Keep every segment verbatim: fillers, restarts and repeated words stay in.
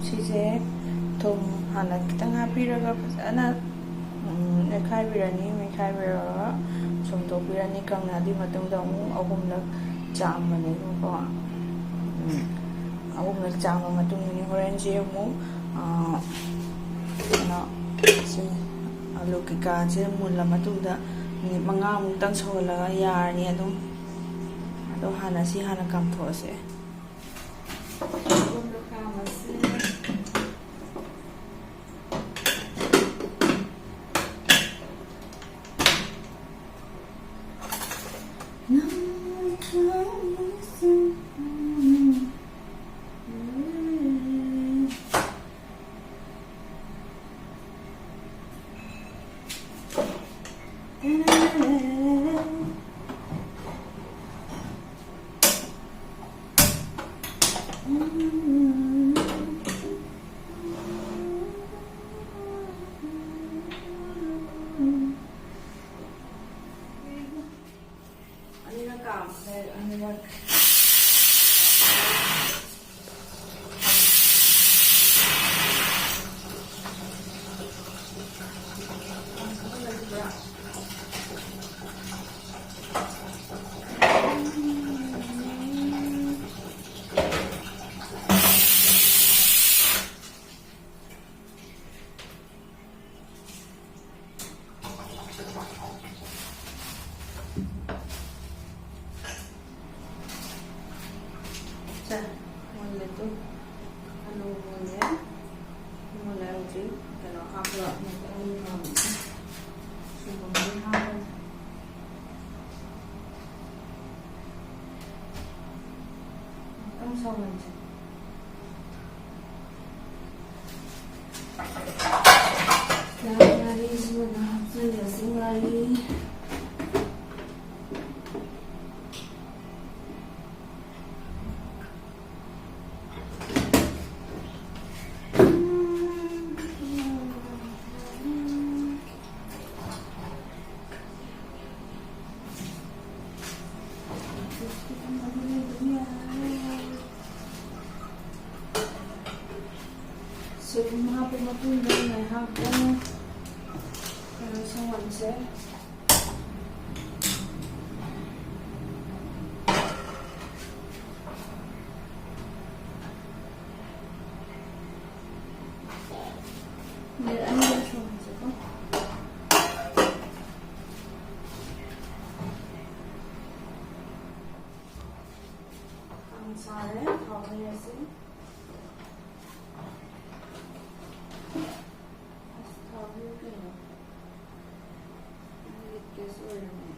ꯁꯤꯁꯦ ꯊꯨꯝ ꯍꯥꯟꯅ ꯈꯤꯇꯪ ꯍꯥꯞꯄꯤꯔꯒ ꯐꯖꯅ, ꯎꯝ, ꯅꯦꯠꯈꯥꯏꯕꯤꯔꯅꯤ꯫ ꯅꯦꯠꯈꯥꯏꯕꯤꯔꯒ ꯁꯨꯝꯗꯣꯛꯄꯤꯔꯅꯤ ꯀꯪꯅ꯫ ꯑꯗꯨꯒꯤ ꯃꯇꯨꯡꯗ ꯑꯃꯨꯛ ꯑꯍꯨꯝꯂꯛ ꯆꯥꯝꯕꯅꯦꯕꯀꯣ꯫ ꯎꯝ, ꯑꯍꯨꯝꯂꯛ ꯆꯥꯝꯕ ꯃꯇꯨꯡꯗꯅꯤ ꯍꯣꯔꯦꯟꯁꯦ ꯑꯃꯨꯛ, ꯑꯥ, ꯀꯩꯅꯣ, ꯁꯤ ꯑꯂꯨ ꯀꯩꯀꯥꯁꯦ ꯃꯨꯜꯂ ꯃꯇꯨꯡꯗ ꯃꯤꯅꯤꯠ ꯃꯉꯥꯃꯨꯛꯇꯪ ꯁꯧꯍꯜꯂꯒ ꯌꯥꯔꯅꯤ ꯑꯗꯨꯝ꯫ ꯑꯗꯣ ꯍꯥꯟꯅ ꯁꯤ ꯍꯥꯟꯅ ꯀꯥꯝꯊꯣꯛꯑꯁꯦ꯫ ꯑꯅꯤꯔꯛ ꯀꯥꯝꯈ꯭ꯔꯦ, ꯑꯅꯤꯔꯛ꯫ ꯁꯦ, ꯃꯨꯜꯂꯦ ꯇꯨ꯫ ꯑꯂꯨ ꯃꯨꯜꯂꯦ꯫ ꯃꯨꯜꯂꯦ ꯍꯧꯖꯤꯛ꯫ ꯀꯩꯅꯣ ꯍꯥꯞꯄꯒ ꯑꯃꯨꯛꯇꯪ ꯉꯧꯔꯒꯦ꯫ ꯁꯣꯏꯕꯨꯝꯁꯦ ꯍꯥꯞꯄꯒ ꯑꯃꯨꯛꯇꯪ ꯁꯧꯍꯟꯁꯦ꯫ ꯉꯥꯔꯤꯁꯤꯃꯒ ꯍꯥꯞꯆꯤꯜꯂꯁꯤ, ꯉꯥꯔꯤ꯫ ꯎꯝ, ꯀꯩꯅꯣ, ꯁꯪꯒꯣꯝꯁꯦ꯫ ꯃꯤꯅꯤꯠ ꯑꯅꯤꯗ ꯁꯨꯍꯟꯁꯦꯀꯣ꯫ ꯈꯥꯡ ꯁꯥꯔꯦ, ꯊꯥꯎ ꯍꯩꯔꯁꯤ꯫ ꯑꯁ, ꯊꯥꯎꯁꯦ ꯀꯩꯅꯣ? ꯂꯤꯛ ꯀꯦꯁ ꯑꯣꯏꯔꯝꯃꯦ꯫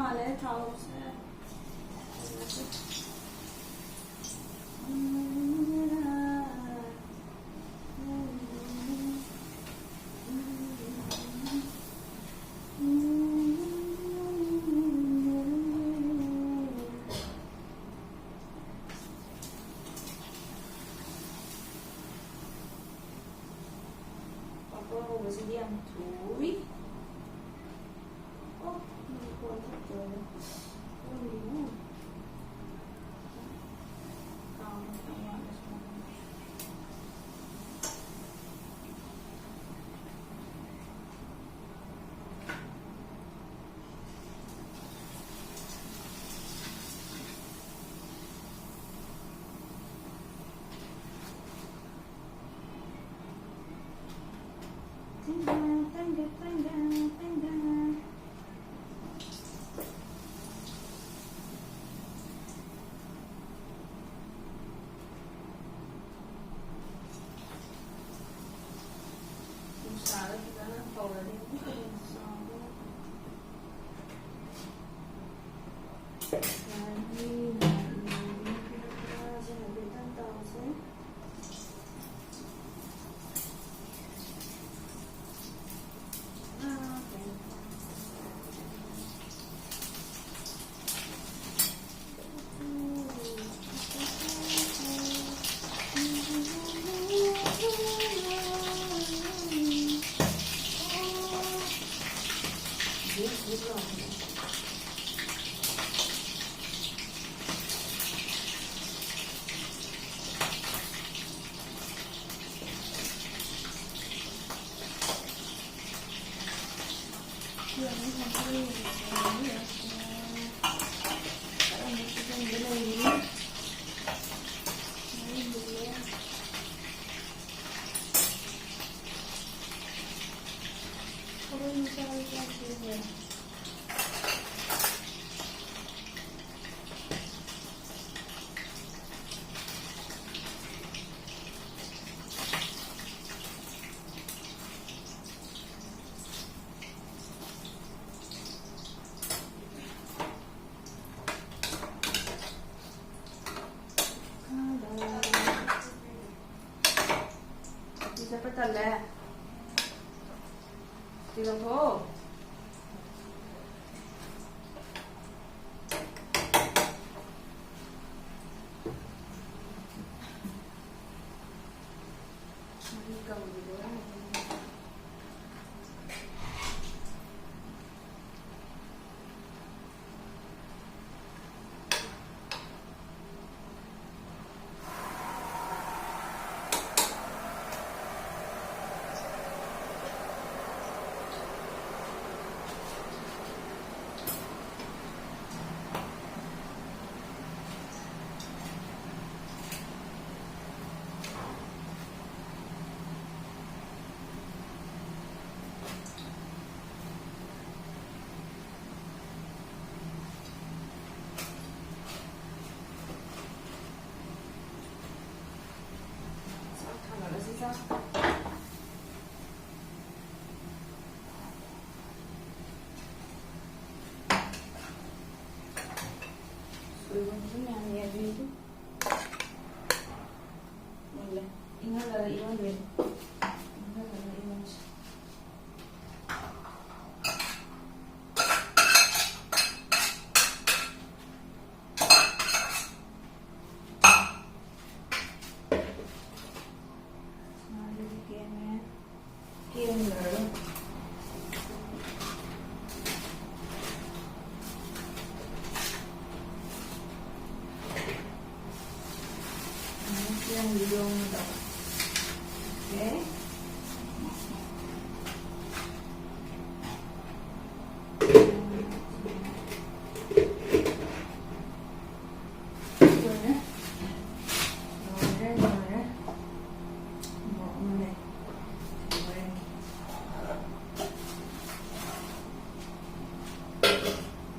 ꯃꯥꯜꯂꯦ ꯊꯥꯎꯁꯦ꯫ ꯄꯥꯐꯣꯔ ꯍꯧꯕꯁꯤꯗꯤ ꯌꯥꯝ ꯊꯨꯏ꯫ ꯑꯣ, ꯃꯈꯣꯟ ꯊꯣꯛꯇ꯭ꯔꯦꯅꯦ꯫ ꯀꯔꯤꯅꯣ? ꯀꯥꯡ ꯃꯈꯣꯟ ꯃꯥꯜꯂꯦ ꯁꯨꯃꯥꯏꯅ꯫ ꯅꯨꯡꯁꯥꯗ ꯐꯖꯅ ꯐꯧꯔꯗꯤ ꯑꯃꯨꯛꯀ ꯍꯦꯟꯅ ꯆꯥꯎꯗꯣꯏꯅꯤ꯫ ꯌꯥꯔꯅꯤ, ꯌꯥꯔꯅꯤ, ꯌꯥꯔꯅꯤ, ꯈꯔ ꯈꯔꯁꯦ ꯍꯥꯏꯐꯦꯠꯇꯪ ꯇꯧꯁꯦ꯫ ꯌꯣꯝꯒꯗꯕ꯫ ꯑꯣꯀꯦ꯫ ꯂꯣꯏꯔꯦ꯫ ꯂꯣꯏꯔꯦ, ꯂꯣꯏꯔꯦ꯫ ꯃꯣꯔꯣꯛ ꯑꯃ ꯂꯩ꯫ ꯍꯣꯔꯦꯟꯒꯤ꯫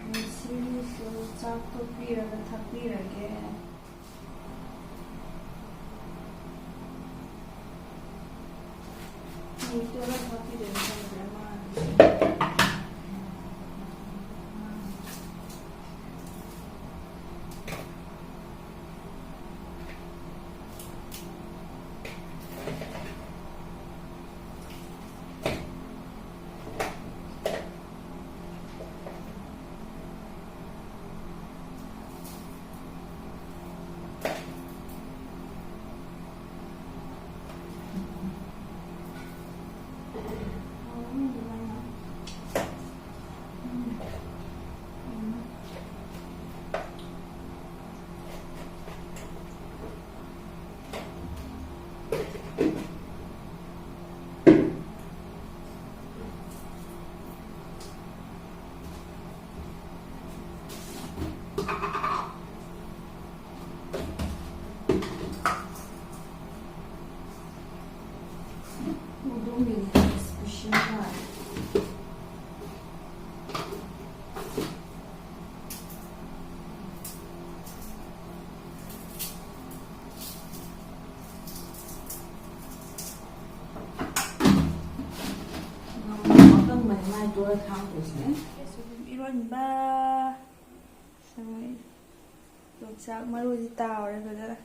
ꯉꯁꯤꯒꯤꯁꯨ ꯆꯥꯛ ꯇꯣꯛꯄꯤꯔꯒ ꯊꯛꯄꯤꯔꯒꯦ꯫ ꯏꯔꯣꯟꯕ, ꯌꯣꯡꯆꯥꯛ ꯃꯔꯨꯗꯤ ꯇꯥꯎꯔꯦ ꯐꯖꯅ꯫